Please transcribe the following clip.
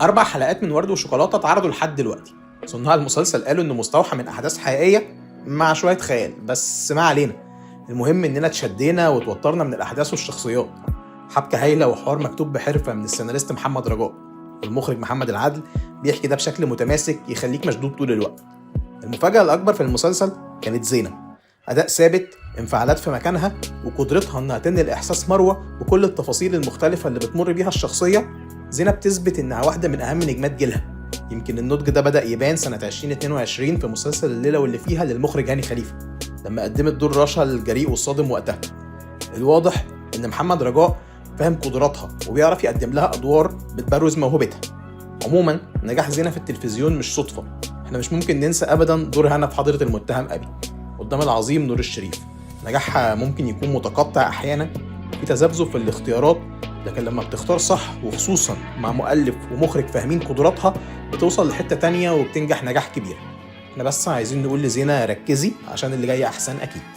4 حلقات من ورد وشوكولاته اتعرضوا لحد دلوقتي. صناع المسلسل قالوا انه مستوحى من احداث حقيقية مع شوية خيال، بس ما علينا. المهم اننا اتشدينا وتوترنا من الاحداث والشخصيات. حبكة هايلة وحوار مكتوب بحرفه من السيناريست محمد رجاء، والمخرج محمد العدل بيحكي ده بشكل متماسك يخليك مشدود طول الوقت. المفاجاة الاكبر في المسلسل كانت زينة، اداء ثابت، انفعالات في مكانها، وقدرتها انها تنقل احساس مروه بكل التفاصيل المختلفة اللي بتمر بيها الشخصية. زينة بتثبت انها واحدة من اهم نجمات جيلها. يمكن النضج ده بدأ يبان سنة 2022 في مسلسل الليلة واللي فيها للمخرج هاني خليفة، لما قدمت دور رشا الجريء والصادم وقتها. الواضح إن محمد رجاء فاهم قدراتها وبيعرف يقدم لها أدوار بتبرز موهبتها. عموما نجاح زينة في التلفزيون مش صدفة، احنا مش ممكن ننسى أبدا دور هنا في حضرة المتهم أبي قدام العظيم نور الشريف. نجاحها ممكن يكون متقطع أحيانا، في تذبذب في الاختيارات، لكن لما بتختار صح وخصوصا مع مؤلف ومخرج فاهمين قدراتها بتوصل لحتة تانية وبتنجح نجاح كبير. احنا بس عايزين نقول لزينة ركزي عشان اللي جاي أحسن أكيد.